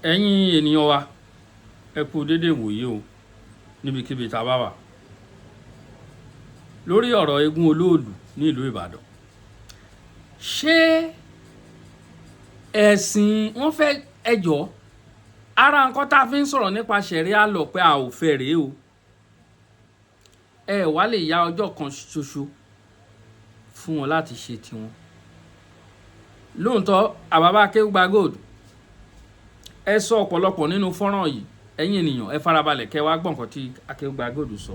Ẹ̀yin ènìyàn wa, ẹ kú dédé ìwòyí o níbikíbi tá a bá wà. Lórí ọ̀rọ̀ eégún olóòlù ní ìlú Ìbàdàn, ṣé ẹ̀sìn wọ́n fẹ́ ẹjọ́ ara nǹkan tá a fi ń sọ̀rọ̀ nípa ṣẹ̀ríà lọ pé a ò fẹ́ rèé o. Ẹ wá lè ya ọjọ́ kan ṣoṣo fún wọn láti ṣe tiwọn. Lóòótọ́, àbábá Akéwùgbà Gold, ẹ sọ ọ̀pọ̀lọpọ̀ nínú fọ́nrán yìí. Ẹ̀yin ènìyàn, ẹ farabalẹ̀ kẹ́ wá gbọ́ nǹkan tí Akéwùgbà Gold sọ.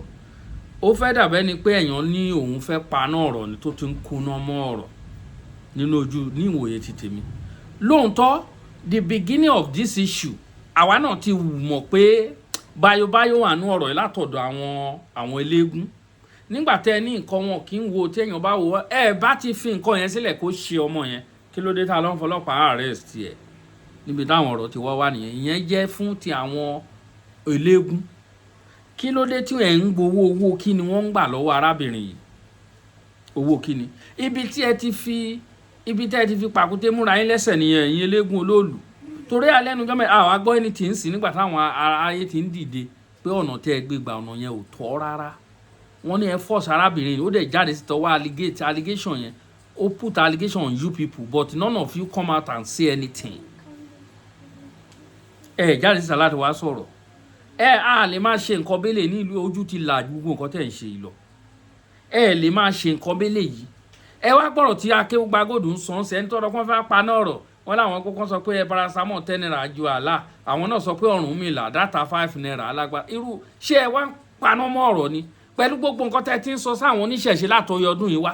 Ó fẹ́ dàbẹ́ ni pé èèyàn ní òun fẹ́ paná ọ̀rọ̀ ni tó ti ń kúná mọ́ ọ̀rọ̀ nínú ojú ní ìwòye ti tèmi. Lóòótọ́, the beginning of this issue, àwa náà ti mọ̀ pé báyóbáyó wà nú ọ̀rọ̀ yìí látọ̀dọ̀ àwọn eléégún. Nígbà tẹ́ ẹ ní nǹkan wọn kì í wo téèyàn bá wò, ẹ bá ti fi nǹkan yẹn sílẹ̀ kó ṣe ọmọ yẹn, kí ló dé tá a lọ ń fọlọ́pàá arrest ẹ̀? Níbi táwọn ọ̀rọ̀ ti wá wá nìyẹn. Ìyẹn jẹ́ fún ti àwọn eléégún. Kí ló dé tí ẹ̀ ń gbowó? Owó kí ni wọ́n ń gbà lọ́wọ́ arábìnrin yìí? Owó kí ni? Ibi tí ẹ ti fi pàkúté múra yín lẹ́sẹ̀ nìyẹn, ẹ̀yin eléégún olóòlù. Torí alẹ́ nu jọ́mẹ́ àwọn agbọ́ ẹni tí ń sìn nígbà táwọn aráyé ti ń dìde pé ọ̀nà tẹ́ ẹ gbé gba ọ̀nà yẹn ò tọ́ rárá. Wọ́n ní ẹ force arábìnrin yìí, ó dẹ̀ jáde sí tọwọ́ allegate allegation yẹn. Ó put allegation on you people, but none of you come out and say anything. Ẹ jáde síta láti wá sọ̀rọ̀. Ẹ á lè máa ṣe nǹkan bẹ́lẹ̀ ní ìlú. Ojú ti là gbogbo nǹkan tẹ̀ ń ṣe yìí lọ. Ẹ lè máa ṣe nǹkan bẹ́lẹ̀ yìí. Ẹ wá gbọ́rọ̀ tí Akéwùgbà Gold ń sọ ń sẹ́ nítorí wọ́n fẹ́ paná ọ̀rọ̀ wọn láwọn kókó sọ pé ẹ paracetamol 10 naira ju àlà. Àwọn náà sọ pé Ọ̀rúnmìlà data 5 naira alágbára irú. Ṣé ẹ wá ń paná mọ́ ọ̀rọ̀ ni pẹ̀lú gbogbo nǹkan tẹ́ ti ń sọ sáwọn oníṣẹ̀ṣe látọyọ ọdún yìí wá?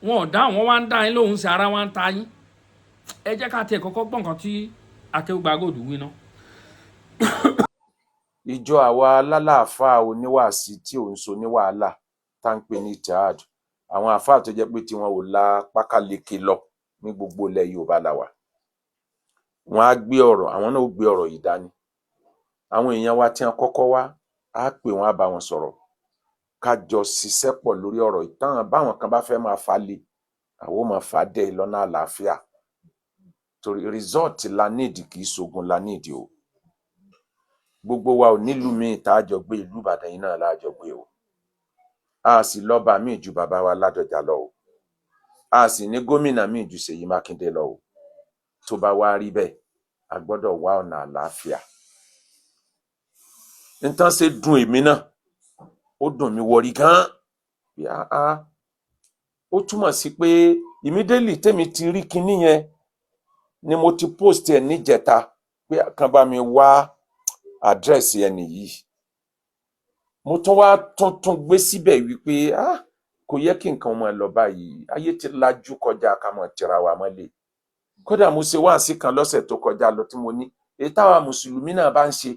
Wọn ò dá wọn wá ń dá yín lóhùn sí, ara wa ń ta yín. Ẹ jẹ́ ká tiẹ̀ kọ́kọ́ gbọ́ nǹkan tí Akéwùgbà Gold wí ná. Ìjọ àwa alálàáfáà oníwàásí tí ò ń so ní wàhálà tá ń pè ní Ittihad, àwọn àáfàá tó jẹ́ pé tiwọn ò la pákáleke lọ ní gbogbo ilẹ̀ Yorùbá la wà. Wọn á gbé ọ̀rọ̀, àwọn náà ó gbé ọ̀rọ̀ yìí dání. Àwọn èèyàn wa tí wọn kọ́kọ́ wá, á pè wọ́n, á bá wọn sọ̀rọ̀, ká jọ ṣiṣẹ́ pọ̀ lórí ọ̀rọ̀ yìí. Táwọn báwọn kan bá fẹ́ máa fà á le, àwọn ò máa fà á dẹ̀ lọ́nà àlàáfíà, torí result la need, kì í ṣogun la need o. Gbogbo wa ò nílùú míì tá a jọ gbé, ìlú Ìbàdàn yìí náà la jọ gbé o. A sì lọ́ba míì ju bàbá wa Ládọjà lọ o. A sì ní gómìnà míì ju Ṣèyí Mákindé lọ o. Tó bá wá rí bẹ́ẹ̀, a gbọ́dọ̀ wá ọ̀nà àlàáfíà. Nǹkan ṣe dùn èmi náà, ó dùn mí wọrí gan pé ah, ó túmọ̀ sí pé immediately tèmi ti rí kinní yẹn ni mo ti post ẹ̀ níjẹta pé kàn bá mi wá àdírẹ́sì ẹnì yìí. Mo tún wá tuntun gbé síbẹ̀ wípé ah, kò yẹ kí nǹkan máa lọ báyìí. Ayé ti lajú kọjá ká máa tira wa mọ́lẹ̀. Kódà mo ṣe wáàsí kan lọ́sẹ̀ tó kọjá lọ tí mo ní èyí táwa mùsùlùmí náà bá ń ṣe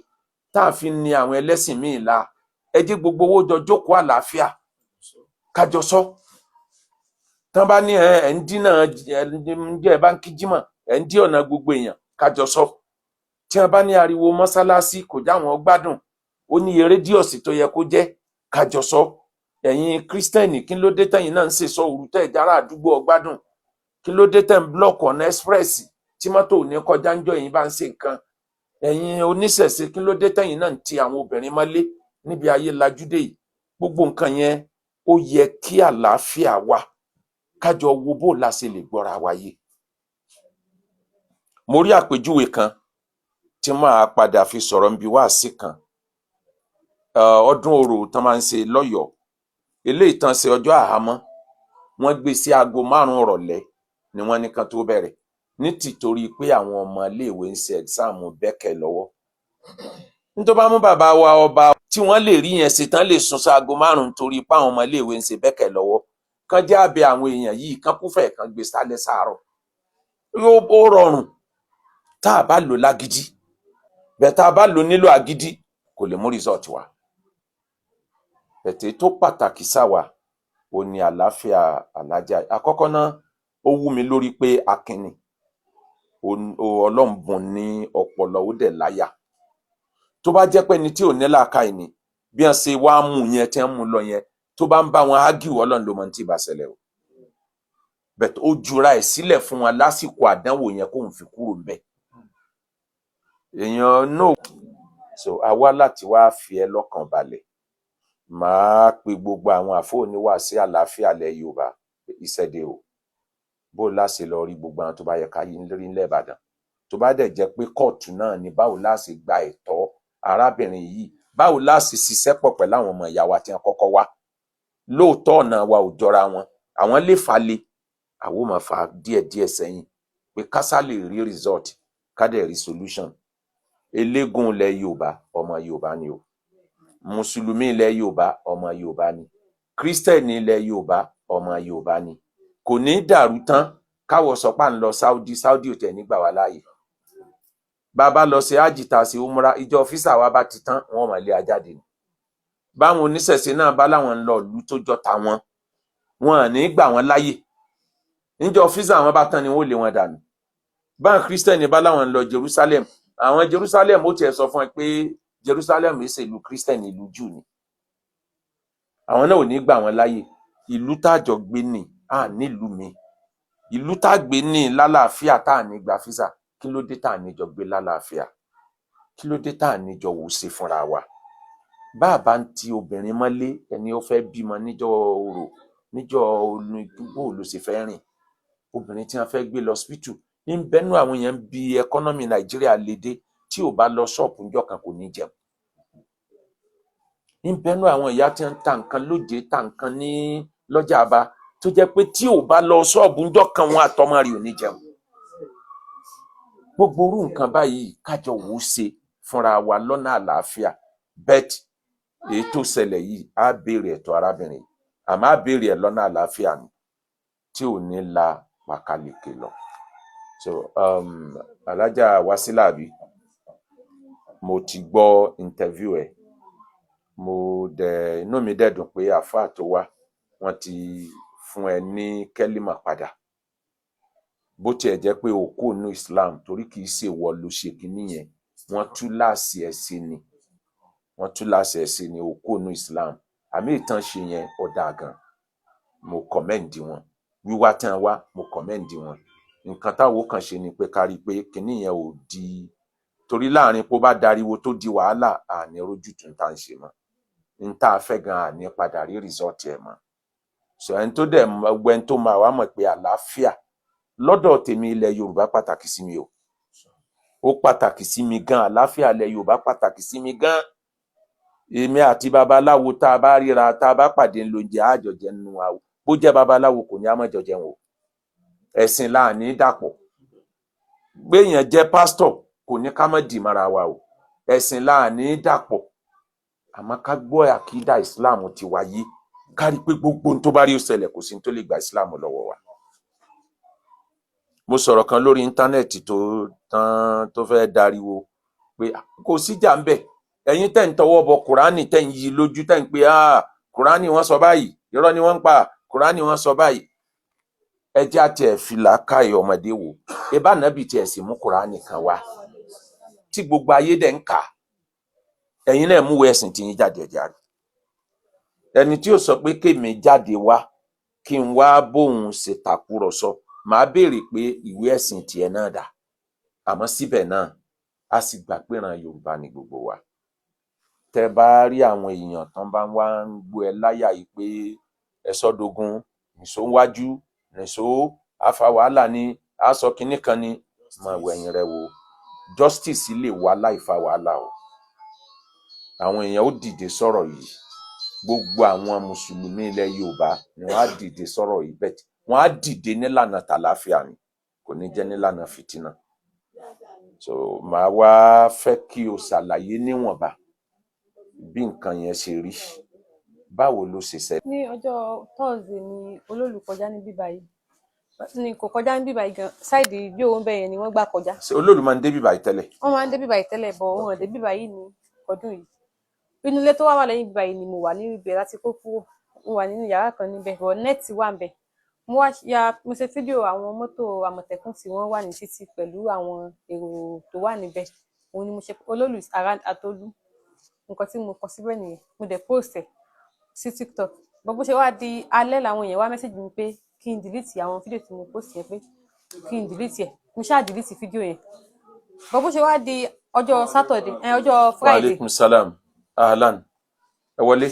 tá a fi ní àwọn ẹlẹ́sìn míì la, ẹ jẹ́ gbogbo owó jọ jókòó àlàáfíà, kájọ sọ. Tán bá ní ẹ ń dínà, ẹ ń jẹ́ ẹ bá ń kí jímọ̀, ẹ ń dí ọ̀nà gbogbo èèyàn, kájọ sọ. Tí wọn bá ní ariwo mọ́sálásí kò jáwọn gbádùn, ó ní iye radius tó yẹ kó jẹ́, kájọ sọ. Ẹ̀yin Christian, kí ló dé tẹ̀yin náà ń ṣèṣọ́ òru tẹ́ ẹ̀ jára àdúgbò ọgbádùn? Kí ló dé tẹ̀ ń block ọ̀nà express tí mọ́tò ò ní kọjá ń jọ ẹ̀yin bá ń ṣe nǹkan? Ẹ̀yin oníṣẹ̀ṣe, kí ló dé tẹ̀yin náà ń ti àwọn obìnrin mọ́lé níbi ayé lajúdé yìí? Gbogbo nǹkan yẹn, ó yẹ kí àlàáfíà wà, kájọ wo bó la ṣe lè gbọ́ra wáyé. Mo rí àpèjúwe kan tí màá padà fi sọ̀rọ̀ níbi wáàsí kan. Ọdún Orò tán máa ń ṣe lọ́yọ̀ọ́, eléyìí tán ṣe ọjọ́ àhámọ́, wọ́n gbé sí aago 5 ìrọ̀lẹ́ ni wọ́n ní kán tó bẹ̀rẹ̀, ní tìtorí pé àwọn ọmọ iléèwé ń ṣe exam bẹ́kẹ̀ lọ́wọ́. Ní tó bá mú bàbá wa ọba tí wọ́n lè rí yẹn ṣe tán, lè sún sí aago 5 torí pé àwọn ọmọ iléèwé ń ṣe bẹ́kẹ̀ lọ́wọ́, kán jẹ́ àbẹ àwọn èèyàn yìí kán kúfẹ̀ kán gbé sálẹ̀ sáàárọ̀. Ó rọrùn tá a bá lò lágídí bẹ́ẹ̀. Tá a bá lò nílò agídí, kò lè mú result wá. Bẹ̀tẹ̀ tó pàtàkì sáwa ò ní àlàáfíà alájà. Àkọ́kọ́ náà, ó wú mi lórí pé akin ni Ọlọ́run bùn ní ọpọlọ, ó dẹ̀ láyà. Tó bá jẹ́ pé ẹni tí ò ní làákàyè ni, bí wọ́n ṣe wá mú yẹn tí wọ́n mú lọ yẹn, tó bá ń bá wọn argue, Ọlọ́run ló mọ ní tí ì bá ṣẹlẹ̀ o. Bẹ̀tẹ̀ ó jura ẹ̀ sílẹ̀ fún wọn lásìkò àdánwò yẹn kóun fi kúrò ńbẹ̀. Èèyàn náà, so a wá láti wá fi ẹ́ lọ́kàn balẹ̀. Màá pe gbogbo àwọn àfọ oníwàásí àlàáfíà ilẹ̀ Yorùbá pé ìṣẹ̀dẹ̀ o, bó láṣẹ lọ rí gbogbo àwọn tó bá yẹ ká rí nílẹ̀ Ìbàdàn. Tó bá dẹ̀ jẹ́ pé kóòtù náà ni, báwo la ṣe gba ẹ̀tọ́ arábìnrin yìí? Báwo la ṣe ṣiṣẹ́ pọ̀ pẹ̀lú àwọn ọmọ ìyá wa tí wọ́n kọ́kọ́ wá? Lóòótọ́, ọ̀nà wa ò jọra wọn. Àwọn lè fà le, àwọn ò máa fà á díẹ̀díẹ̀ sẹ́yìn pé kásá lè rí result, ká dẹ̀ rí solution. Eléégún ilẹ̀ Yorùbá, ọmọ Yorùbá ni o. Mùsùlùmí ilẹ̀ Yorùbá, ọmọ Yorùbá ni. Kírísítẹ̀nì ilẹ̀ Yorùbá, ọmọ Yorùbá ni. Kò ní í dàrú tán káwọ sọ pé à ń lọ Saudi. Saudi ò tẹ̀ nígbà wá láàyè. Bàbá lọ sí hajj tá a ṣe umra, ìjọ visa wa bá ti tán, wọn mọ̀ lé ajáde ni. Báwọn oníṣẹ̀ṣe náà bá láwọn ń lọ ìlú tó jọ tàwọn, wọn à ní gbà wọn láàyè. Níjọ́ visa wọn bá tán ni wọn ò lé wọn dànù. Báwọn kírísítẹ̀nì bá láwọn ń lọ Jerusalem, àwọn Jerusalem ó tiẹ̀ sọ fún ẹ pé Jerusalem yìí ṣe ìlú kírísítẹ̀nì, ìlú Júù ni. Àwọn náà ò ní gbà wọn láàyè. Ìlú tájọ gbé ní à nílùú mi, ìlú tá gbé ní lálàáfíà, tá à ní gba visa, kí ló dé tá à ní jọ gbé lálàáfíà? Kí ló dé tá à ní jọ wò ó ṣe fúnra wa? Bá a bá ń ti obìnrin mọ́lé, ẹni ó fẹ́ bímọ níjọ́ orò, níjọ́ bó ló ṣe fẹ́ rìn? Obìnrin tí wọ́n fẹ́ gbé lọ hospital ń bẹnu àwọn èèyàn bí economy Nàìjíríà lédè, tí ò bá lọ ṣọ́ọ̀pù níjọ́ kan, kò ní jẹun. Ń bẹnu àwọn ìyá tí wọ́n ń ta nǹkan lóde, ta nǹkan ní lọ́jà àbá, tó jẹ́ pé tí ò bá lọ ṣọ́ọ̀bù níjọ́ kan, wọn àtọmọ rẹ̀ ò ní jẹun. Gbogbo orú nǹkan báyìí, kájọ wò ó ṣe fúnra wa lọ́nà àlàáfíà. Bet èyí tó ṣẹlẹ̀ yìí, á béèrè ẹ̀tọ́ arábìnrin yìí, àmọ́ á béèrè ẹ̀ lọ́nà àlàáfíà ni, tí ò ní la pàkàlẹ̀kẹ̀ lọ. So Alhaja Wasila, àbí mo ti gbọ́ interview ẹ̀, mo dẹ̀ inú mi dẹ̀ dùn pé àáfàá tó wá, wọ́n ti fún ẹ ní kẹ́límà padà, bó tiẹ̀ jẹ́ pé o kúrò nínú Islam, torí kì í ṣèwọ ló ṣe kinní yẹn. Wọ́n tú láàsì ẹ̀ sí ni, wọ́n tú láàsì ẹ̀ sí ni. O kúrò nínú Islam, àmì ìtàn ṣe yẹn, ó dáa gan. Mo commend wọn. Wíwá tán wá, mo commend wọn. Nǹkan táwọn ó kàn ṣe ni pé ká rí i pé kinní yẹn ò di, torí láàrin pé ó bá dariwo tó di wàhálà, àní rójútùú tá à ń ṣe mọ́ n tá a fẹ́ gan, àní padà rí result ẹ̀ mọ́. So ẹni tó dẹ̀ gbogbo ẹni tó máa wá mọ̀ pé àlàáfíà lọ́dọ̀ tèmi, ilẹ̀ Yorùbá pàtàkì sí mi o. Ó pàtàkì sí mi gan. Àlàáfíà ilẹ̀ Yorùbá pàtàkì sí mi gan. Èmi àti babaláwo, tá a bá ríra, tá a bá pàdé ńlọjẹ àjọjẹ nínú àwò. Bó jẹ́ babaláwo, kò ní á mọ̀ jọjẹun o. Ẹ̀sìn là ní dàpọ̀. Gbéyàn jẹ́ pásítọ̀, kò ní ká má dì mọ́ra wa o. Ẹ̀sìn là ní dàpọ̀, àmọ́ ká gbọ́ àkídà Islam ti wáyé, ká rí i pé gbogbo ohun tó bá rí ó ṣẹlẹ̀, kò sí ní tó lè gba Islam lọ́wọ́ wa. Mo sọ̀rọ̀ kan lórí íńtánẹ́ẹ̀tì tó tán tó fẹ́ dariwo pé kò síjà ń bẹ̀. Ẹ̀yin tẹ́ ń tọwọ́ bọ Kùránì, tẹ́ ń yí lójú, tẹ́ ń pé Kùránì wọ́n sọ báyìí, irọ́ ni wọ́n ń pa, Kùránì wọ́n sọ báyìí. Ẹ jẹ́ àti ẹ̀ fi làákàyè ọmọdé wò. Ebá nàbì tiẹ̀ sì mú Kùránì kan wá tí gbogbo ayé dẹ̀ ń kà. Ẹ̀yin náà mú ẹ̀sìn tí yín jáde, ẹ̀jẹ̀ àrí ẹni tí ó sọ pé kémi jáde wá kí n wá bóun ṣe tàkúrọ̀sọ, màá béèrè pé ìwé ẹ̀sìn tiẹ̀ náà dà? Àmọ́ síbẹ̀ náà, a sì gbà pé ìran Yorùbá ni gbogbo wa. Tẹ́ bá rí àwọn èèyàn tán bá wá ń gbó ẹ láyà yìí pé ẹ sọdógún nìṣó wájú nìṣó àfa wàhálà ni, a sọ kinní kan ni, máa wẹ̀yìn rẹ wò. Justice lè wá láì fa wàhálà o. Àwọn èèyàn ó dìde sọ̀rọ̀ yìí. Gbogbo àwọn mùsùlùmí ilẹ̀ Yorùbá ni wọ́n á dìde sọ̀rọ̀ yìí, bẹ́ẹ̀ wọ́n á dìde nílànà tàlàáfíà ni, kò ní jẹ́ nílànà fìtínà. So màá wá fẹ́ kí o ṣàlàyé níwọ̀nba bí nǹkan yẹn ṣe rí. Báwo ló ṣe ṣẹlẹ̀? Ní ọjọ́ Thursday ni olóòlù kọjá ní bíbá yìí, ni kò kọjá ní bíbá yìí gan. Side bí òun bẹ́ẹ̀ yẹn ni wọ́n gbà kọjá. Ṣé olóòlù máa ń dé bíbá yìí tẹ́lẹ̀? Wọ́n máa ń dé bíbá yìí tẹ́lẹ̀, bọ̀ wọ́n dé bíbá yìí ní ọdún yìí. Inú ilé tó wà wà lẹ́yìn bíbá yìí ni mo wà ní ibẹ̀ láti kó kúrò. Mo wà nínú yàrá kan níbẹ̀, bọ̀ net wà ń bẹ̀. Mo wá ya, mo ṣe fídíò àwọn mọ́tò Àmọ̀tẹ́kùn tí wọ́n wà ní títì pẹ̀lú àwọn èrò tó wà níbẹ̀. Òun ni mo ṣe olólù around Atolú. Nǹkan tí mo kọ síbẹ̀ nìyẹn. Mo dẹ̀ post ẹ̀ sí TikTok. Bó ṣe wá di alẹ́ làwọn èèyàn wá message mi pé kí n delete àwọn fídíò tí mo post yẹn, pé kí n delete ẹ̀. Mo ṣáà delete fídíò yẹn. Bó ṣe wá di Ọjọ́ Saturday, ọjọ́ Wa Friday. Aleykum salam, ahlan, ẹ wọlé.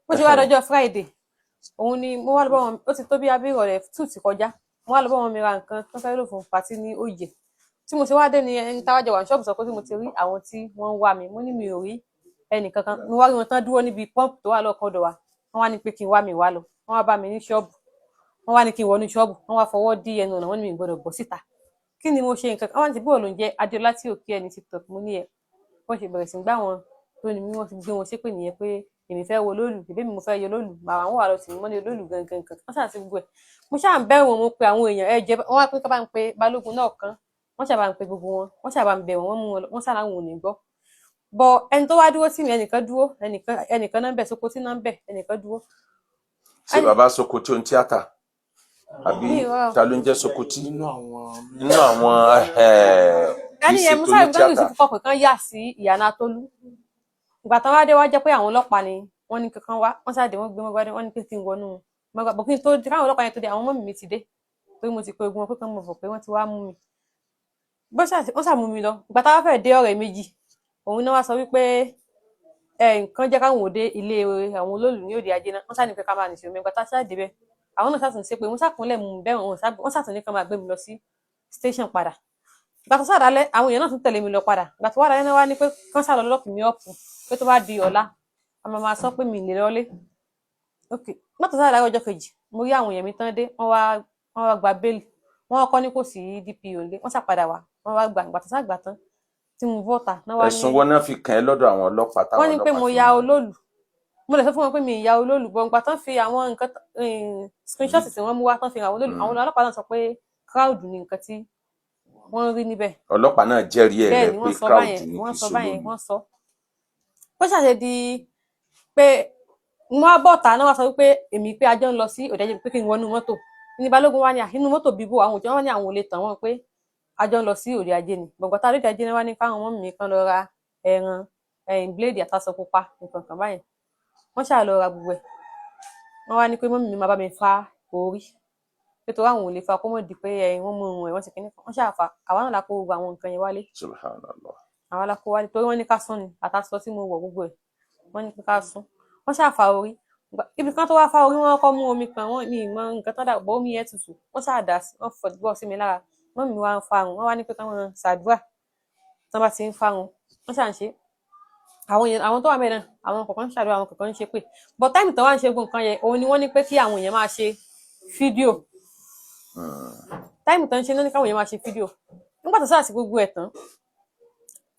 Bó ṣe wá dọjọ́ Friday, òun ni mo wá lọ bá wọn. Ó ti tó bí abẹ́ ìrọ̀lẹ́ 2 ti kọjá. Mo wá lọ bá wọn mi ra nǹkan tó fẹ́ lò fún party ní òye. Tí mo ṣe wá dé ni ẹni táwa jọ wà ní ṣọ́ọ̀bù sọ pé tí mo ti rí àwọn tí wọ́n ń wá mi. Mo ní mi ò rí ẹnì kankan. Mo wá rí wọn tán dúró níbi pọ́ǹpù tó wà lọ́ọ̀kan ọ̀dọ̀ wa. Wọ́n wá ní pé kí n wá mi wá lọ. Wọ́n wá bá mi ní ṣọ́ọ̀bù, wọ́n wá ní kí n wọnú ṣọ́ọ̀bù. Wọ́n wá fọwọ́ dí ẹnu ọ̀nà, wọ́n ní mi ò gbọ́dọ̀ bọ́ síta. Kí ni mo ṣe? Nǹkan kan wọ́n ní ti bóòlù ń jẹ́ Adéọlá tí ò kí ẹ ní TikTok. Mo ní ẹ wọ́n ṣe bẹ̀rẹ̀ sí ń gbá wọn tó ní mi, wọ́n ti gbé wọn ṣépè nìyẹn pé èmi fẹ́ wo lóòlù, èmi mo fẹ́ yọ lóòlù, màá àwọn wà lọ tì mí mọ́lẹ̀ lóòlù gangan kan. Wọ́n ṣàṣì gbogbo ẹ̀. Mo ṣáà ń bẹ̀rù wọn. Mo pe àwọn èèyàn, ẹ jẹ́ wọ́n wá pé ká bá ń pe balógun náà kan. Wọ́n ṣàbà ń pe gbogbo wọn, wọ́n ṣàbà ń bẹ̀ wọ́n, wọ́n mú wọn lọ, wọ́n ṣàlàwọn ò ní gbọ́ bọ. Ẹni tó wá dúró sí mi, ẹnìkan dúró, ẹnìkan náà ń bẹ̀ sóko tí náà ń bẹ̀, ẹnìkan dúró. Ṣé bàbá Sokoti ohun tíátà àbí? Mi ò Ta ló ń jẹ́ Sokoti Nínú àwọn nínú àwọn kì Ẹni í yẹn ṣe musa tó ní ibrahim tíátà. Yusuf kọkọ kan yà sí ìyànà Tolú. Ìgbà tán wá dé, wá jẹ́ pé àwọn ọlọ́pàá ni wọ́n ní kankan wá. Wọ́n ṣáà dé, wọ́n gbé mọ́gbádé, wọ́n ní pé kí n wọnú mọ́gbà bọ̀ kí n tó dé. Káwọn ọlọ́pàá yẹn tó dé, àwọn ọmọ mi ti dé, pé mo ti pe ogun wọn pé kán mọ̀ bọ̀, pé wọ́n ti wá mú mi. Bó ṣáà wọ́n ṣáà mú mi lọ. Ìgbà táwa fẹ́ẹ̀ dé ọ̀rẹ́ méjì, òun náà wá sọ wípé ẹ nǹkan jẹ́ káwọn òde ilé àwọn olóòlù ní òde ajé náà. Wọ́n ṣáà ní pé ká máa nìṣó mi. Ìgbà tá a ṣáà débẹ̀, àwọn náà ṣàtúnṣe pé wọ́n ṣàkúnlẹ̀ mú mi bẹ́ẹ̀. Wọ́n ṣàtúnní kan máa gbé mi lọ sí station padà. Ìgbà tó ṣàdálẹ̀, àwọn èèyàn náà tún tẹ̀lé mi lọ padà. Ìgbà tó wà lálẹ́ náà wá ní pé kán ṣàlọ́ lock mi up, pé tó bá di ọ̀la, a máa máa sọ pé mi lè lọlé. Ok, nígbà tó ṣàdálẹ̀ ọjọ́ kejì, mo rí àwọn èèyàn mi tán dé. Wọ́n wá gba béèlì. Wọ́n kọ́ ní kò sí DPO lé. Wọ́n ṣàpadà wá, wọ́n wá gbà. Ìgbà tó ṣàgbà tán tí mo bọ́ta náà wá ní Ẹ̀sùn wọn náà fi kàn ẹ́ lọ́dọ̀ àwọn ọlọ́pàá táwọn Wọ́n ní pé ọlọ́pàá mo fi ya mú ẹ? Olóòlù. Mo lè sọ fún wọn pé mi ì ya olóòlù bọ̀. Nígbà tán fi àwọn nǹkan screenshot tí wọ́n mú wá tán fi hàn àwọn olóòlù, àwọn ọlọ́pàá náà sọ pé crowd ni nǹkan tí wọ́n rí níbẹ̀. Ọlọ́pàá náà jẹ́rìí ẹ̀ Bẹ́ẹ̀ rẹ̀ ni pé wọ́n sọ crowd báyẹn. ni, Wọ́n kì í sọ báyẹn. ṣolóòlù. Wọ́n sọ bó ṣàṣe di pé mo wá bọ̀tà náà, wá sọ wípé èmi pé ajọ́ ń lọ sí òde ajé, pé kí n wọnú mọ́tò ní. Balógun wá ní inú mọ́tò bíbó àwọn òjò wọn ní àwọn ò lè tàn wọ́n, pé ajọ́ ń lọ sí òde ajé ni. Gbọ̀ngàn tá a lóde ajé náà wá ní káwọn ọmọ mi kan lọ ra ẹran ẹ̀yìn bíléèdì àtàṣọ pupa nǹkan kan báyẹn. Wọ́n ṣáà lọ ra gbogbo ẹ̀. Wọ́n wá ní pé mummy mi máa bá mi fa orí, pé torí àwọn ò lè fa kó mọ̀ di pé ẹ̀yìn wọ́n mú ohun ẹ̀ wọ́n ti kíní kan. Wọ́n ṣáà fa, àwa náà la kó gbogbo àwọn nǹkan yẹn wálé. Subhanallah. Àwa la kó wálé torí wọ́n ní ká sún ni, àtàṣọ tí mo wọ̀, gbogbo ẹ̀ wọ́n ní pé ká sún. Wọ́n ṣáà fa orí. Ibi kan tó wá fa orí, wọ́n kọ́ mú omi kan, wọ́n mi ì mọ nǹkan tó dà bọ́, omi yẹn tutù. Wọ́n ṣáà dà sí, wọ́n fọ bọ́ sí mi lára. Mummy mi wá ń farun. Wọ́n wá ní pé káwọn ṣàdúrà tí wọ́n bá ti ń farun. Wọ́n ṣáà ń ṣe àwọn èèyàn, àwọn tó wà mẹ́rin náà, àwọn kọ̀ọ̀kan ń ṣàdúrà, àwọn kọ̀ọ̀kan ń ṣe pé but time tó wá ń ṣe gbogbo nǹkan yẹn, òun ni wọ́n ní pé kí àwọn èèyàn máa ṣe fídíò. Time tó ń ṣe náà ní káwọn èèyàn máa ṣe fídíò. Nígbà tó sáà sí gbogbo ẹ̀ tán,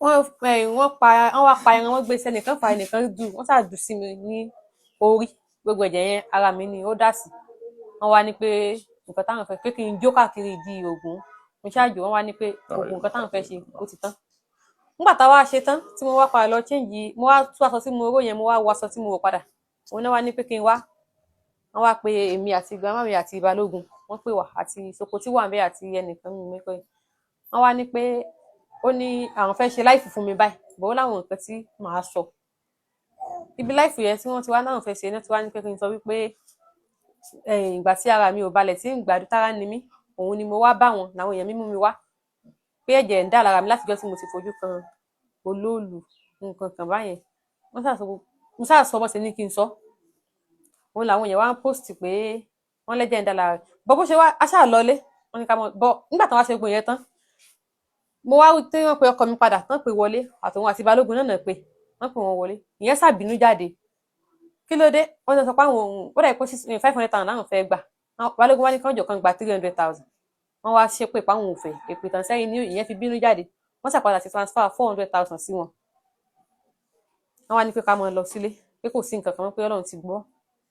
wọ́n pa, wọ́n wá pa ẹran, wọ́n gbé sẹ́nìkan fa, ẹnìkan dù, wọ́n sáà dù sí mi ní orí. Gbogbo ẹ̀jẹ̀ yẹn, ara mi ni ó dà sí. Wọ́n wá ní pé nǹkan táwọn fẹ́ pé kí n jó káàkiri ìdí ògùn. Mo ṣáàjò. Wọ́n wá ní pé gbogbo nǹkan táwọn fẹ́ ṣe ó ti tán. Nígbà táwa ṣe tán, tí mo wá padà lọ change, mo wá tú aṣọ tí mo ró yẹn, mo wá wọ aṣọ tí mo wọ̀ padà. Òun náà wá ní pé kí n wá. Wọ́n wá pe èmi àti grandma mi àti balógun. Wọ́n pè wá àti Sokoti wà ńbẹ̀ àti ẹnìkan mi pé wọ́n wá ní pé ó ní àwọn fẹ́ ṣe live fún mi báyìí bọ̀. Ó láwọn nǹkan tí màá sọ ibi live yẹn tí wọ́n ti wá náà fẹ́ ṣe náà ti wá ní pé kí n sọ wípé ìgbà tí ara mi ò balẹ̀, tí ń gbàdúrà tára ni mí, òun ni mo wá bá wọn làwọn èèyàn mímú mi wá, pé ẹ̀jẹ̀ ń dà lára mi látijọ́ tí mo ti fojú kan olóòlù, nǹkan kan báyẹn. Wọ́n ṣáà sọ, mo ṣáà sọ bó ṣe ní kí n sọ. Òun làwọn èèyàn wá ń post pé wọ́n lẹ́jẹ̀ ń dà lára rẹ̀ bọ́. Bó ṣe wá a ṣáà lọlé, wọ́n ní ká mọ̀ bọ́. Nígbà tí wọ́n wá ṣe gbogbo yẹn tán, mo wá tí wọ́n pe ọkọ mi padà tán, pé wọlé, àtòun àti balógun náà pé wọ́n pè wọ́n wọlé. Ìyẹn ṣàbínú jáde. Kí ló dé? Wọ́n ti sọ pé àwọn òun ó dà pé 500,000 láwọn fẹ́ gbà. Balógun wá ní kánjọ kan gba 300,000. Wọ́n wá ṣépè páwọn ò fẹ́ èpè tán sẹ́yìn ní ìyẹn fi bínú jáde. Wọ́n ṣàpadà sí transfer 400,000 sí wọn. Wọ́n wá ní pé ká máa lọ sílé, pé kò sí nǹkan kan mọ́, pé Ọlọ́run ti gbọ́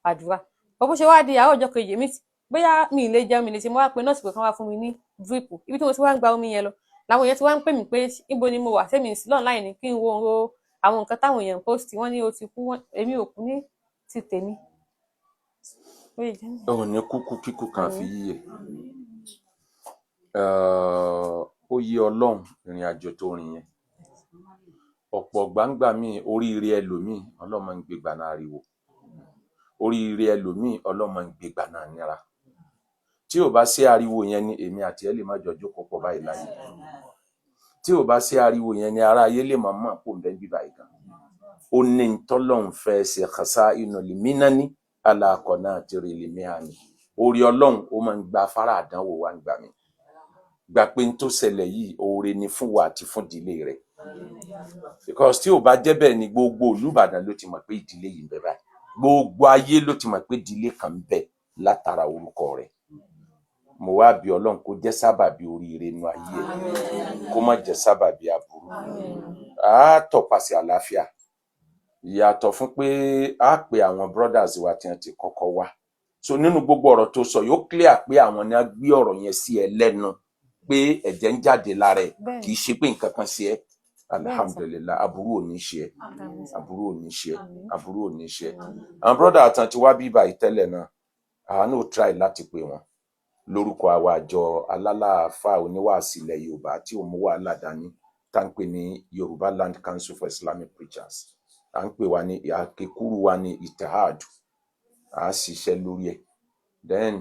àdúrà. Bó bó ṣe wá di àárọ̀ ọjọ́ kejì, èmi bóyá mi ì lè jẹun, mi lè ṣe, mo wá pe nọ́ọ̀sì pé kán wá fún mi ní drip. Ibi tí mo ti wá ń gba omi yẹn lọ làwọn èèyàn ti wá ń pè mí pé níbo ni mo wà, sẹ́mi sí online ni, kí n wo àwọn nǹkan táwọn èèyàn post. Wọ́n ní o ti kú. Èmi ò kú ní ti tèmi. Ò ní kúkú kíkú kan àfi yíyẹ. Ó yé Ọlọ́run ìrìn àjò tó rìn yẹn. Ọ̀pọ̀ gbangba míì, oríire ẹlòmíì, Ọlọ́run máa ń gbé gbaná ariwo. Oríire ẹlòmíì, Ọlọ́run máa ń gbé gbaná nira. Tí ò bá sí ariwo yẹn ni èmi àti ẹ lè má jọ jókòó pọ̀ báyìí láyé. Tí ò bá sí ariwo yẹn ni ará ayé lè mọ̀ mọ̀ kó ń bẹ́ bíbá yìí gan. Ó ní ntọ́lọ́hún fẹ́ ṣe xasa inú lèmínání alákọ̀ọ́nà àti rèlémíhání. Orí Ọlọ́run ó máa ń gba afárá àdánwò wa ń gbà mí. Gbà pé n tó ṣẹlẹ̀ yìí, oore ni fún wa àti fún ìdílé rẹ̀, because tí ò bá jẹ́ bẹ́ẹ̀ ni, gbogbo Olúbàdàn ló ti mọ̀ pé ìdílé yìí ń bẹ báyìí, gbogbo ayé ló ti mọ̀ pé ìdílé kan ń bẹ látara orúkọ rẹ̀. Mo wá bí Ọlọ́run kó jẹ́ sábàbí oríire inú ayé ẹ̀, kó má jẹ́ sábàbí aburú. Á tọpasẹ̀ àlàáfíà, yàtọ̀ fún pé á pe àwọn brothers wa tí wọ́n ti kọ́kọ́ wá. So nínú gbogbo ọ̀rọ̀ tó sọ yóò clear pé àwọn ni wọ́n gbé ọ̀rọ̀ yẹn sí ẹ lẹ́nu pé ẹ̀jẹ̀ ń jáde lára ẹ̀. Bẹ́ẹ̀ni. Kì í ṣe pé nǹkan kan ṣe ẹ́. Bẹ́ẹ̀ni sà. Alhamdulillahi, aburú ò ní ṣe ẹ́. Àmín sà. Aburú ò ní ṣe ẹ́. Àmín. Aburú ò ní ṣe ẹ́. Àwọn brother àtàn ti wá bí báyìí tẹ́lẹ̀ náà, àwa náà try láti pè wọ́n lórúkọ àwa àjọ alálàáfáà oníwàásí ilẹ̀ Yorùbá tí ò mú wàhálà dání, tá ń pè ní Yorùbá Land Council for Islamic Preachers. À ń pè wá ní àkékúrú wa ní Itihad. À á ṣiṣẹ́ lórí ẹ̀. Then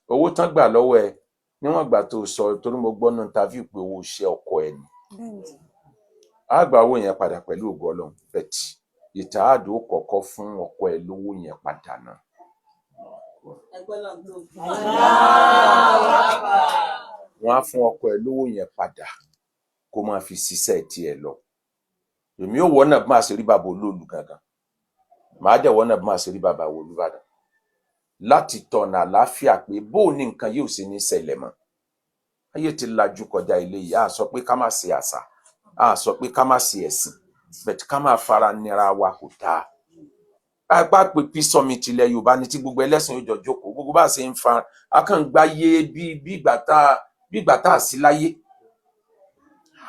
owó tán gbà lọ́wọ́ ẹ, níwọ̀n ìgbà tó sọ, torí mo gbọ́ nínú interview pé owó iṣẹ́ ọkọ ẹ ni, Bẹ́ẹ̀ni sà. á gba owó yẹn padà pẹ̀lú ògo Ọlọ́run, but Itihad ó kọ́kọ́ fún ọkọ ẹ lówó yẹn padà náà. Ẹgbẹ́ náà tó. Wọ́n á fún ọkọ ẹ lówó yẹn padà kó máa fi ṣiṣẹ́ tiẹ̀ lọ. Èmi ò wọ́nà bí màá ṣe rí bàbá olóòlù gangan, màá dẹ̀ wọ́nà bí màá ṣe rí bàbá Olúbàdàn láti tọ̀nà àlàáfíà pé bó ní nǹkan yóò ṣe ní ṣẹlẹ̀ mọ́. Ayé ti lajú kọjá ilé yìí. A sọ pé ká má ṣe àṣà, a sọ pé ká má ṣe ẹ̀sìn, but ká má fara nira wa kò dáa. Apá pé peace summit ilẹ̀ Yorùbá ní tí gbogbo ẹlẹ́sìn yóò jọ jókòó, gbogbo bá a ṣe ń fa akàngbáyé bí ìgbà tá a sí láyé.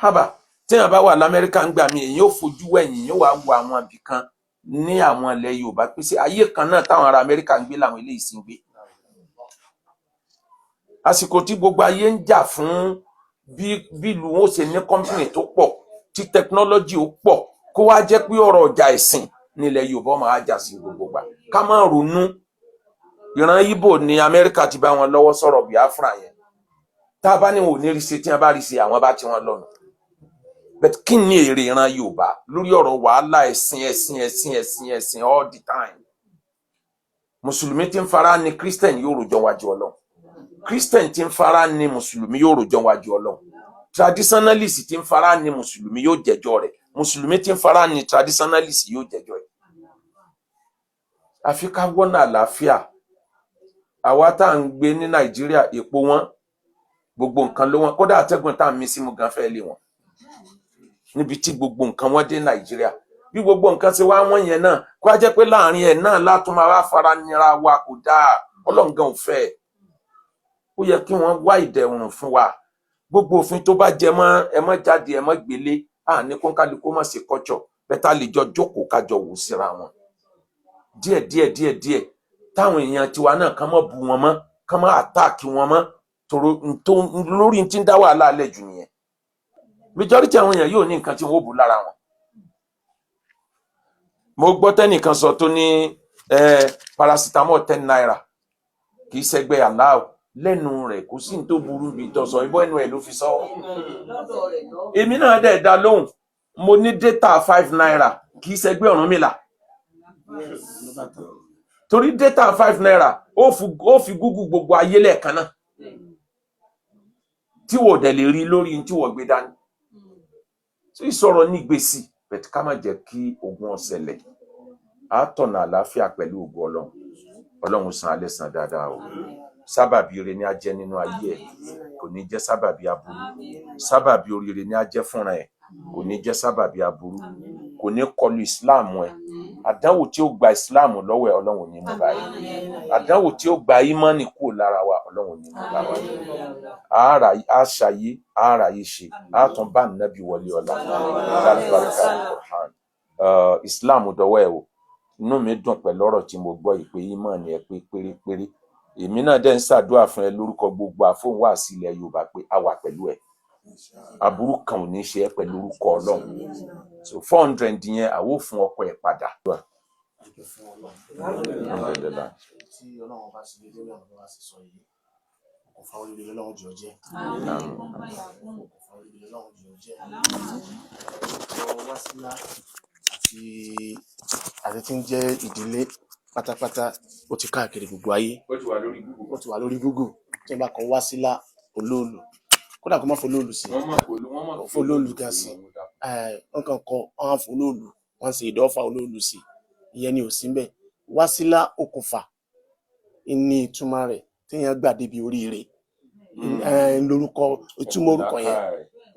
Hábà, téèyàn bá wà lamẹ́ríkà ń gbà mí, èyàn ò fojú wẹ̀yìn, yóò wá wo àwọn ibì kan ní àwọn ilẹ̀ Yorùbá pé ṣé ayé kan náà táwọn ará Amẹ́ríkà ń gbé làwọn eléyìí sì ń gbé. Àsìkò tí gbogbo ayé ń jà fún bí ìlú wọn ó ṣe ní company tó pọ̀, tí technology ó pọ̀, kó wá jẹ́ pé ọ̀rọ̀ ọjà ẹ̀sìn nílẹ̀ Yorùbá máa jà sí gbogbo gbà. Ká má ronú ìran Ìgbò ní Amẹ́ríkà ti bá wọn lọ́wọ́ sọ̀rọ̀ Biafra yẹn. Tá a bá ní wọn ò ní rí ṣe, tí wọn bá rí ṣe, àwọn bá tí wọn lọ́nà. But kí ni èrè ìran Yorùbá lórí ọ̀rọ̀ wàhálà ẹ̀sìn, ẹ̀sìn, ẹ̀sìn, ẹ̀sìn, ẹ̀sìn all the time? Mùsùlùmí tí ń fara ní Christian yóò rojọ́ wájú Ọlọ́run, Christian tí ń fara ní mùsùlùmí yóò rojọ́ wájú Ọlọ́run, traditionalist tí ń fara ní mùsùlùmí yóò jẹ́jọ́ rẹ̀, mùsùlùmí tí ń fara ní traditionalist yóò jẹ́jọ́ rẹ̀. Àfi ká wọ́nà àlàáfíà. Àwa tá à ń gbé ní Nàìjíríà, èpo wọn, gbogbo nǹkan ló wọn, kódà àtẹ̀gùn tá à ń mí símú gan fẹ́ lé wọn níbi tí gbogbo nǹkan wọn dé Nàìjíríà. Bí gbogbo nǹkan ṣe wá wọ́n yẹn náà, kó a jẹ́ pé láàrin ẹ̀ náà látún máa wá fara nira wa, kò dáa. Ọlọ́run gan ò fẹ́ ẹ̀. Ó yẹ kí wọ́n wá ìdẹ̀rùn fún wa. Gbogbo òfin tó bá jẹ mọ́ ẹ má jáde, ẹ má gbélé, à ní kó kálukú má ṣe kọ́jọ bẹ́ẹ̀ lè jọ jókòó kájọ wò síra wọn díẹ̀ díẹ̀ díẹ̀ díẹ̀, táwọn èèyàn tiwa náà kàn má bu wọn mọ́, kàn má attack wọn mọ́, tòrò tó lórí tí ń dá wàhálà alẹ́ jù nìyẹn. Majority àwọn èèyàn yóò ní nǹkan tí wọ́n ó bù lára wọn. Mo gbọ́ tẹ́nìkan sọ tó ní paracetamol ₦10 kì í ṣẹgbẹ́ aláwọ̀ lẹ́nu rẹ̀. Kò sí ní tó burú bí tó sọ ibọ́, ẹnu ẹ̀ ló fi sọ. Èmi náà dẹ̀ dá lóhùn, mo ní data ₦5 kì í ṣẹgbẹ́ Ọ̀rúnmìlà, torí data ₦5 ó fi Google gbogbo ayé lẹ́ẹ̀kan náà tí wò dẹ̀ lè rí lórí tí wọ́n gbé dání tí ìsọ̀rọ̀ ní gbèsè. Bẹ̀tí ká má jẹ́ kí ogun ó ṣẹlẹ̀. Á tọ̀nà àlàáfíà pẹ̀lú ògo Ọlọ́run. Ọlọ́run san alẹ́ san dáadáa o. Sábàbí ire ni á jẹ́ nínú ayé ẹ̀, kò ní jẹ́ sábàbí aburú. Sábàbí oríire ni á jẹ́ fúnra ẹ̀, kò ní jẹ́ sábàbí aburú, kò ní kọlu Islam ẹ̀. Àdánwò tí ó gba Islam lọ́wọ́ ẹ̀, Ọlọ́run ò ní mú báyìí. Àdánwò tí ó gba ìmánì kúrò lára wa, Ọlọ́run ò ní mú bá wa. Àárà àṣàyé àáràyè ṣe àtún bá nàbí wọlé ọlá lálùbáríkà Al-Qur'an. Islam dọwọ́ ẹ o. Inú mi dùn pẹ̀lú ọ̀rọ̀ tí mo gbọ́ yìí pé ìmánì ẹ pé pérépéré. Èmi náà dẹ̀ ń ṣàdúrà fún ẹ lórúkọ gbogbo àfóhùn wá sí ilẹ̀ Yorùbá pé a wà pẹ̀lú ẹ, aburú kan ò ní ṣe ẹ pẹ̀lú orúkọ Ọlọ́run. So 400 yẹn, àwọ̀ fún ọkọ ẹ padà. Dúpẹ́ fún Ọlọ́run. Alhamdulillah. Tí Ọlọ́run bá ṣe déédéé ọ̀nà bá ṣe sọ yìí. Okùnfà oríire lọ́lọ́run jẹ́ ó jẹ́. Okùnfà oríire lọ́lọ́run jẹ́ ó jẹ́. Ọ̀rọ̀ Wásílà àti tí ń jẹ́ ìdílé pátápátá, ó ti káàkiri gbogbo ayé. Ó ti wà lórí Google. Ó ti wà lórí Google. Tí wọ́n bá kọ Wásílà Olóòlù, kódà kó má fọlóòlù sí, Wọ́n mọ̀ pẹ̀lú, wọ́n mọ̀. Fọlóòlù gan sí, wọ́n kàn kọ, wọ́n á fọlóòlù, wọ́n sì ìdọ́fà olóòlù sí, ìyẹn ni ò sí mbẹ̀. Wásílà, okùnfà ní ìtumọ̀ rẹ̀ téèyàn gbà débi oríire. Lórúkọ, ìtumọ̀ orúkọ yẹn,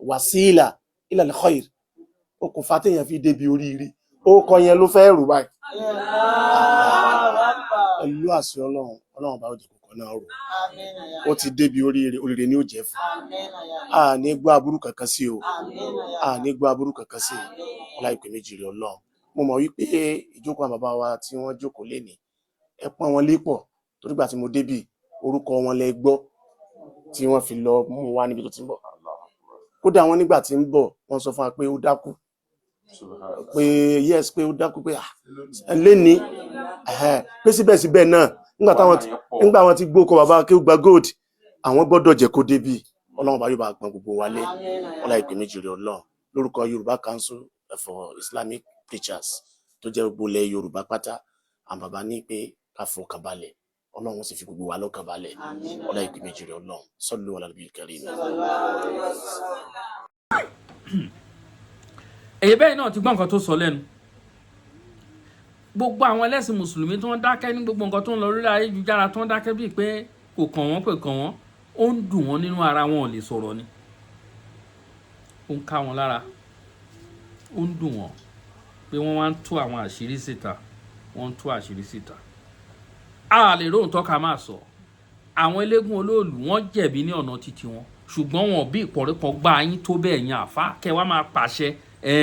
wàsílà ilal khair, okùnfà téèyàn fi débi oríire, orúkọ yẹn ló fẹ́ rò báyìí. Pẹ̀lú àṣẹ Ọlọ́run, Ọlọ́run bá ó jẹ́ kókó náà rò, ó ti débi oríire, oríire ni ó jẹ́ fún a ní gbọ́ aburú kankan sí o, a ní gbọ́ aburú kankan sí o. Ọlá ìpè méjì rẹ Ọlọ́run. Mo mọ̀ wípé ìjókòó àwọn bàbá wa tí wọ́n jókòó lénìí, ẹ pọ́n wọn lé pọ̀, torí gbà tí mo débì, orúkọ wọn lẹ gbọ́ tí wọ́n fi lọ mú wa níbi tó ti ń bọ̀. Kódà wọn nígbà tí ń bọ̀, wọ́n sọ fún wa pé ó dákú, pé yes, pé ó dákú, pé ah léni, pé síbẹ̀síbẹ̀ náà, nígbà wọn ti gbókọ bàbá Akéwùgbà Gold, àwọn gbọ́dọ̀ jẹ́ kó débì. Ọlọ́run bá yóò bá gbọ́n gbogbo wa lé. Ọlá ìpè méjì rẹ Ọlọ́run. Lórúkọ Yorùbá Council for Islamic Preachers, tó jẹ́ gbogbo ilẹ̀ Yorùbá pátá, àwọn bàbá ní pé ká fọkàn balẹ̀, Ọlọ́run sì fi gbogbo wa lọ́kàn balẹ̀. Ọlá ìpè méjì rẹ Ọlọ́run. Sallu ala nabiyil karim. Èyí bẹ́ẹ̀ náà ti gbọ́ nǹkan tó sọ lẹ́nu. Gbogbo àwọn ẹlẹ́sìn mùsùlùmí tó ń dákẹ́ ní gbogbo nǹkan tó ń lọ lórí ayélujára, tó ń dákẹ́ bíi pé kò kàn wọ́n, pé kàn wọ́n, ó ń dùn wọ́n nínú ara wọn, ò lè sọ̀rọ̀ ni. Ó ń ká wọn lára, ó ń dùn wọ́n pé wọ́n wá ń tú àwọn àṣírí síta, wọ́n ń tú àṣírí síta. A lè róhùn tọ́ka máa sọ. Àwọn eléégún olóòlù, wọ́n jẹ̀bi ní ọ̀nà títí wọn, ṣùgbọ́n wọn bí ìpọ̀rẹ́kan gbá yín tó bẹ́ẹ̀ yẹn, àfa kẹ́ wá máa pàṣẹ ẹ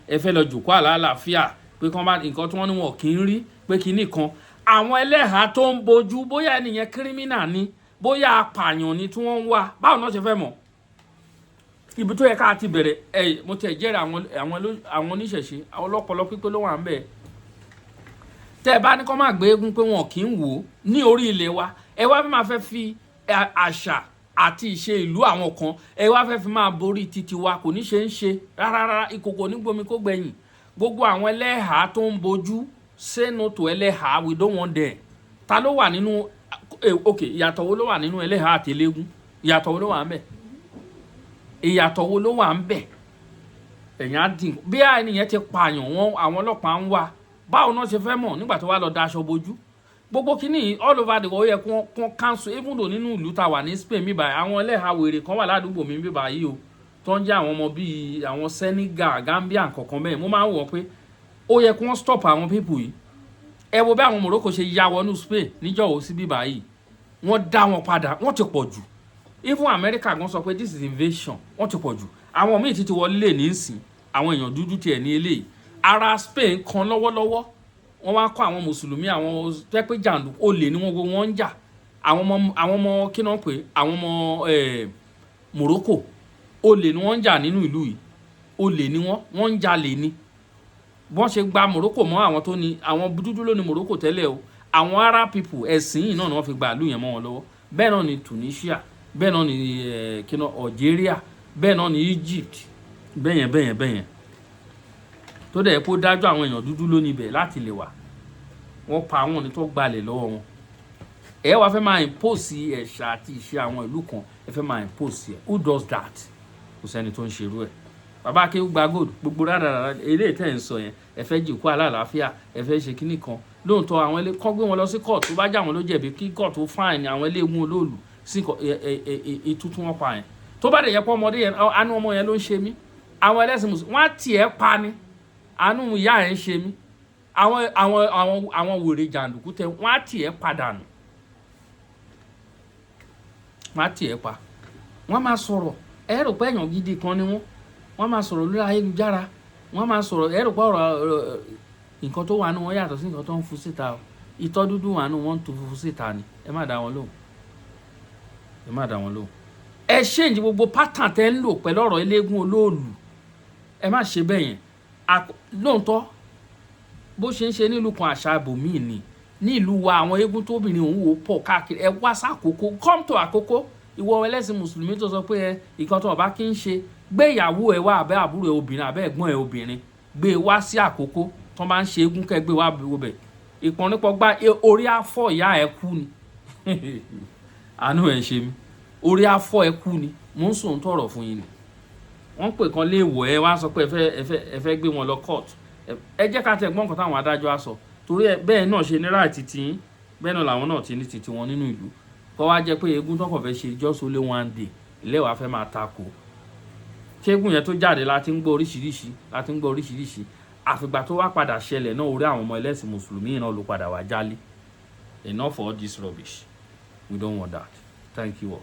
ẹ fẹ́ lọ jòkó àlàáfíà pé kán bá nǹkan tí wọ́n ní wọn kì í rí pé kinní kan. Àwọn ẹlẹ́hàá tó ń bojú, bóyá ẹnìyẹn criminal ni, bóyá apààyàn ni tí wọ́n ń wá, báwo náà ṣe fẹ́ mọ̀ ibi tó yẹ ká ti bẹ̀rẹ̀? Ẹ mo tẹ̀ jẹ́rìí àwọn oníṣẹ̀ṣe, àwọn ọlọ́pọlọ pípé ló wà ń bẹ̀. Tẹ́ ẹ bá ní kó máa gbé eégún pé wọn kì í wò ó ní orí ilẹ̀ wa, ẹ wá máa fẹ́ fi àṣà àti ìṣe ìlú àwọn kan, ẹ wá fẹ́ fi máa borí títí wa, kò ní ṣe ń ṣe rárá rárá. Ìkòkò nígbomi kó gbẹ̀yìn. Gbogbo àwọn ẹlẹ́hàá tó ń bojú, say no to ẹlẹ́hàá, we don't want them. Ta ló wà nínú? Ok, ìyàtọ̀ wo ló wà nínú ẹlẹ́hàá àti eléégún? Ìyàtọ̀ wo ló wà ń bẹ̀? Ìyàtọ̀ wo ló wà ń bẹ̀? Ẹ̀yìn á dín bí ẹnìyẹn ti pààyàn, wọn àwọn ọlọ́pàá ń wá, báwo náà ṣe fẹ́ mọ̀ nígbà tó wá lọ daṣọ bojú? Gbogbo kínní all over the world, ó yẹ kó cancel, even though nínú ìlú ta wà ní Spain bíbá, àwọn ẹlẹ́hàá wèrè kan wà ládùúgbò mi bíbá yìí o, tó ń jẹ́ àwọn ọmọ bíi àwọn Senegal, Gambia kankan bẹ́ẹ̀. Mo máa ń wọ̀ pé ó yẹ kó wọ́n stop àwọn people yìí. Ẹ wo bí àwọn Morocco ṣe ya wọnú Spain níjọ́ sí bíbá yìí, wọ́n dá wọn padà, wọ́n ti pọ̀ jù. Even America gan sọ pé this is invasion, wọ́n ti pọ̀ jù. Àwọn míì ti ti wọlé lè ní ìsìn, àwọn èèyàn dúdú tiẹ̀ ní eléyìí. Ara Spain kan lọ́wọ́lọ́wọ́, wọ́n wá kọ́ àwọn mùsùlùmí, àwọn tẹ́ pé jàǹdùkú olè ní wọ́n, gbogbo wọn ń jà. Àwọn ọmọ kí náà pé àwọn ọmọ Morocco, olè ni wọ́n ń jà nínú ìlú yìí, olè ni wọ́n ń jalè ni. Bọ́n ṣe gba Morocco mọ́ àwọn tó ní, àwọn dúdú ló ní Morocco tẹ́lẹ̀ o. Àwọn Arab people, ẹ̀sìn yìí náà ni wọ́n fi gba ìlú yẹn mọ́ wọn lọ́wọ́. Bẹ́ẹ̀ náà ni Tunisia, bẹ́ẹ̀ náà ni kí náà, Algeria, bẹ́ẹ̀ náà ni Egypt, bẹ́yẹn bẹ́yẹn bẹ́yẹn. Tó dẹ̀ kó dájú, àwọn èèyàn dúdú ló níbẹ̀ láti lè wà. Wọ́n pa àwọn ní tó gbalẹ̀ lọ́wọ́ wọn. Ẹ wá fẹ́ máa impose ẹ̀ṣà àti ìṣe àwọn ìlú kan, ẹ fẹ́ máa impose ẹ̀. Who does that? Kò sẹ́ni tó ń ṣerú ẹ̀. Bàbá Akéwùgbà Gold, gbogbo rárá eléyìí tẹ̀ ń sọ yẹn, ẹ fẹ́ jìkú àlàáfíà, ẹ fẹ́ ṣe kíní kan. Lóòótọ́, àwọn ilé kọ́ gbé wọn lọ sí court, tó bá jà wọn ló jẹ̀bi, kí court ó fine àwọn eléegun olóòlù sí ìtú tí wọ́n pa yẹn. Tó bá dẹ̀ yẹ pé ọmọdé yẹn, àánú ọmọ yẹn ló ń ṣe mí. Àwọn ẹlẹ́sìn mùsùlùmí, wọ́n á tiẹ̀ pa ni. Àánú ìyá yẹn ń ṣe mí. Àwọn wèrè jàǹdùkú tẹ, wọ́n á tiẹ̀ padà nù, wọ́n á tiẹ̀ pa. Wọ́n máa sọ̀rọ̀, ẹ rò pé èèyàn gidi kan ni wọ́n. Wọ́n máa sọ̀rọ̀ lórí ayélujára, wọ́n máa sọ̀rọ̀, ẹ rò pé ọ̀rọ̀ nǹkan tó wà nù wọ́n yàtọ̀ sí nǹkan tó ń fún síta o. Ìtọ́ dúdú wà nù wọ́n ń tu funfun síta ni. Ẹ má dá wọn lóhùn, ẹ má dá wọn lóhùn. Ẹ ṣéǹjì gbogbo pattern tẹ́ ń lò pẹ̀lú ọ̀rọ̀ eléégún olóòlù, ẹ má ṣe bẹ́ẹ̀ yẹn. Lóòótọ́, bó ṣe ń ṣe nílùú kan, àṣà ibòmíì ni. Ní ìlú wa, àwọn eégún tóbìnrin òun wò pọ̀ káàkiri. Ẹ wá sákòókò, come to Àkókó. Ìwọ ẹlẹ́sìn mùsùlùmí tó sọ pé ẹ ìkan tó ọba kí ń ṣe, gbé ìyàwó ẹ wá, àbẹ́ àbúrò ẹ obìnrin, àbẹ́ ẹ̀gbọ́n ẹ obìnrin, gbé e wá sí Àkókó tó bá ń ṣe eégún, kẹ́ gbé wá bẹ̀ ìpọ́nrípọ̀ gbá orí afọ́ ìyá ẹ kú ni. Àánú ẹ̀ ń ṣe mí, orí afọ́ ẹ kú ni. Mò ń sòun tọrọ fún yín ni. Wọ́n pè kan léèwọ̀, ẹ wá sọ pé ẹ fẹ́ gbé wọn lọ court. Ẹ jẹ́ ká tẹ̀ gbọ́n nǹkan táwọn adájọ́ á sọ, torí ẹ bẹ́ẹ̀ náà ṣe ní right tiyín, bẹ́ẹ̀ náà làwọn náà ti ní titi wọn nínú ìlú. Kọ́ wá jẹ́ pé eégún tó kàn fẹ́ ṣe just only one day lẹ́wàá fẹ́ máa takò. Ṣéégún yẹn tó jáde, láti ń gbọ́ oríṣiríṣi, láti ń gbọ́ oríṣiríṣi. Àfìgbà tó wá padà ṣẹlẹ̀ náà, orí àwọn ọmọ ẹlẹ́sìn mùsùlùmí náà ló padà wá jálé. Enough for all this rubbish, we don't want that. Thank you all.